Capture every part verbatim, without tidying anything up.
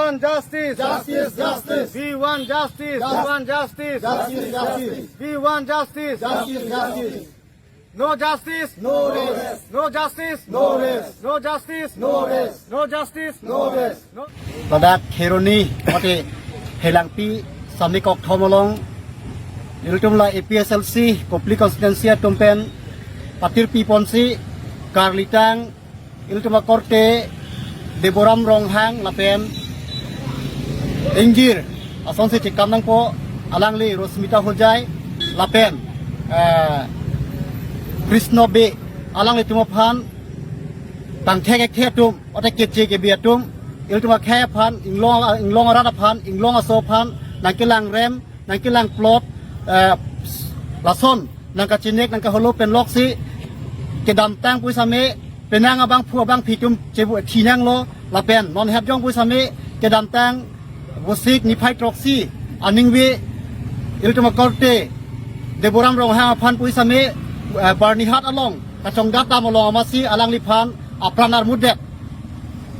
want justice. Justice, justice. We want justice. We want justice. Justice, justice. We want justice. Justice, justice. No justice. No rest. No justice. No rest. No justice. No rest. No justice. No rest. No. Ladak Kheroni mate Helangpi Samikok Thom along ilitum la A P H L C Kopili constituency atum pen patirpi ponsi karlitang ilitum akorte Deboram Ronghang lapen ingjir asonsi chekam nangpo, alangli Rosmita Hojai lapen, eh, Krishna Bey, alanglitum aphan tangthek ekthe atum, ote keche kebi atum, ilitum akhei aphan, inglong, inglong arat aphan, inglong aso aphan nangkelang rem, nangkelang plot, eh, lason nangkachinek nangkaholo pen loksi kedamtang pusitame penang abangphu abangphi atum chebu thi nanglo, lapen non hepjong pusitame kedamtang Vosik niphai throksi aningve ilitum akorte Deboram Ronghang aphan pusitame, eh, Byrnihat along kachongdat dam along amatsi alangliphan apran armutdet.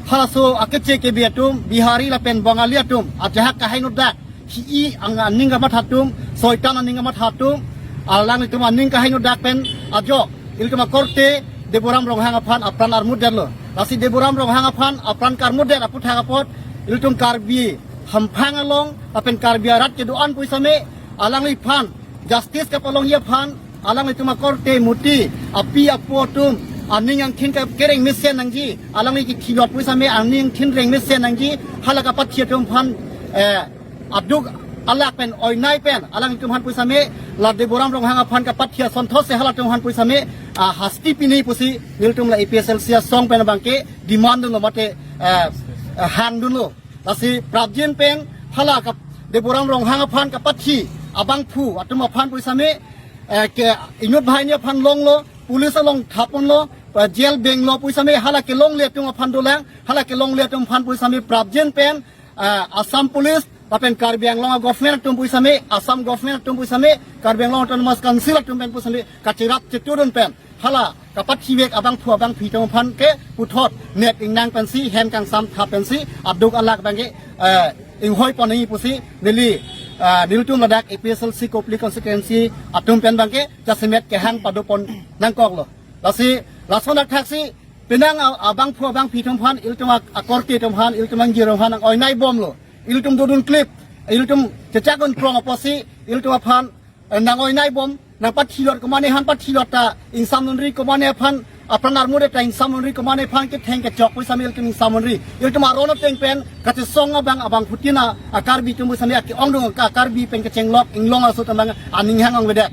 Halaso akeche kebi atum, Bihari lapen Bangali atum ajahak kaheno dak, hi-i ang aning kamatha atum, soitan aning kamatha atum, alanglitum aning kaheno dak pen ajok ilitum akorte Deboram Ronghang aphan apran armutdetlo. Lasi Deboram Ronghang aphan apran karmutdet aputhak apot ilitum Karbi hamphang along lapen Karbi arat kedo-an pusitame alangliphan justice kapalongji aphan alanglitum akorte muti api apo atum aning angthin kakereng mesen nangji, alangli kethilot pusitame aning angthin reng mesen nangji, hala kapathi atum aphan, eh, aduk alak pen oinai pen alanglitum aphan pusitame la Deboram Ronghang aphan kapathi asonthotsi halatum aphan pusitame, ah, hasti pini pusi nelitum la A P H L C asong pen abangke demand dunlo mate, eh, eh, hang dunlo. Lasi prapjin pen hala kap Deboram Ronghang aphan kapathi abangphu atum aphan pusitame, eh, ke inut banghini aphan longlo, police along thaponlo, eh, jail benglo pusitame hala kelongle atum aphan dolang, hala kelongle atum aphan pusitame prapjin pen, eh, Assam Police lapen Karbi Anglong government atum pusitame, Assam government atum pusitame, Karbi Anglong Autonomous Council atum pen pusitame kacherap chetudun pen hala kapathivek abangphu abangphi atum aphan ke puthot nep ingnang pensi, hem kangsam thap pensi, aduk alak abangke, eh, inghoi pon nangji pusi neli, eh, nelitum ladak A P H L C Kopili constituency atum pen abangke jasemet kehang padopon nangkoklo. Lasi lason athaksi penang a-, abangphu abangphi atum aphan, ilitum ak-, akorte atum aphan, ilitum angjir atum aphan nang oinai bomlo. Ilitum dodun klip, ilitum chechak un prong apotsi ilitum aphan, eh, nang oinai bom, nang pathilot komane aphan pathilot ta ingsamnonri, komane aphan apran armutdet ta ingsamnonri, komane aphan ketheng kechok pusitame ilitum ingsamnonri. Ilitum aron ateng pen kachesong abang abangphutin a Karbi atum pusitame ake-ongdung ka Karbi pen kechenglok inglong aso atum abang aning hang ongvedet.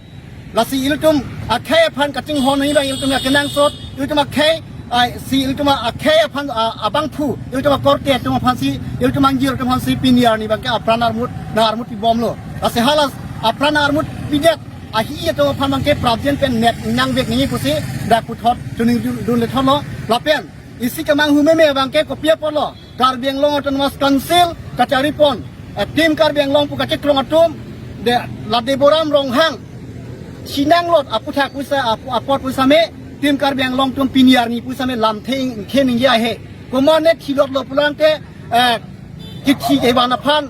Lasi ilitum akhei aphan kachinghon nangji abang ilitum akenangsot, ilitum akhei, ah, si ilitum akhei aphan, ah, abangphu, ilitum akorte atum aphansi, ilitum angjir atum aphansi pini arni abangke apran armut, nang armut pibomlo. Lasi hala apran armut pidet ahi atum aphan abangke prapjin pen nep ingnangvek nangji pusi dak puthot choningdun, dunle thotlo. Lapen isi kemanghu meme abangke kopi apotlo, Karbi Anglong Autonomous Council kacharipon, eh, Team Karbi Anglong pu kachekrong atum, de, la Deboram Ronghang chinanglot aputhak pusi, ap-, apot pusitame Team Karbi Anglong atum pini arni pusitame lamthe ing-, ingkhe ningje ahe. Komane thilotlo pulangte, eh, kithi kevan aphan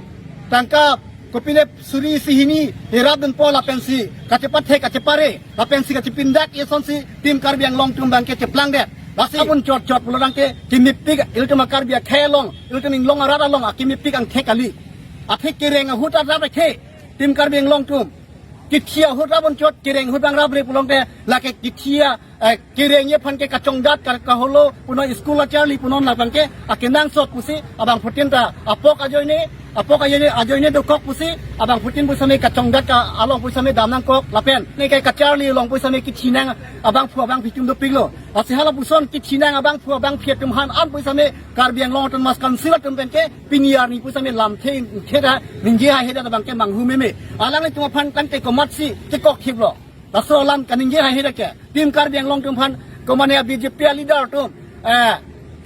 tangka kopine suri isi hini herap dunpo lapensi kachepathe kachepare lapensi kachepindak asonsi Team Karbi Anglong atum abangke cheplangdet. Lasi abang chot chot pulo abangke kemepik ilitum a Karbi akhei along, ilitum inglong arat along akemepik angthek kali. Athek kereng ahut adrap akhe Team Karbi Anglong atum. Kithi ahut abang chot kereng ahut abang rabre pulongte lake kithi a, eh, kerengji aphan ke kachongdat ka, kaholo punon, school acharli punon labangke akenangsot pusi abangphutin ta apok ajoine, apok ajoine, ajoine dokok pusi abangphutin pusitame kachongdat ka along pusitame dam nangkok lapen ne ke kacharli along pusitame kichinang abangphu abangphi atum dopiklo. Lasi halapuson kichinang abangphu abangphi atum aphan an pusitame Karbi Anglong Autonomous Council atum pen ke pini arni pusitame lamthe ingkhe ta ningje haihedet abangke manghu meme. Alanglitum aphan tangte komatsi chekok thiplo. Laso alam kaningje haihedet ke Team Karbi Anglong atum aphan komane a B J P a leader atum, eh,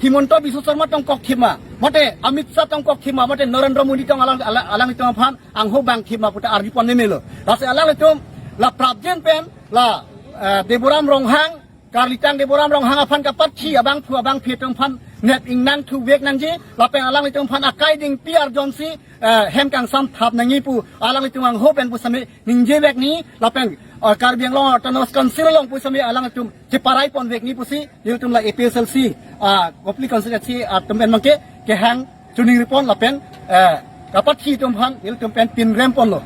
Himanta Biswa Sarma tong kok thip ma, mate Amit Shah tong kok thip ma, mate Narendra Modi tong alang, alang, alanglitum aphan angho bang thip ma puta arjupon nemelo. Lasi alanglitum la prapjin pen la, eh, Deboram Ronghang, karlitang Deboram Ronghang aphan kapathi abangphu abangphi atum aphan nep ingnang thuvek nangji, lapen alanglitum aphan akai dingpi arjonsi, eh, hem kangsam thap nangji pu alanglitum angho pen pusitame ningjevek ni, lapen, eh, Karbi Anglong Autonomous Council along pusitame alanglitum cheparai ponvek ni pusi nelitum la A P H L C, ah, Kopili constituency atum pen abangke kehang choningri pon lapen, eh, kapathi atum aphan nelitum pen pinrem ponlo.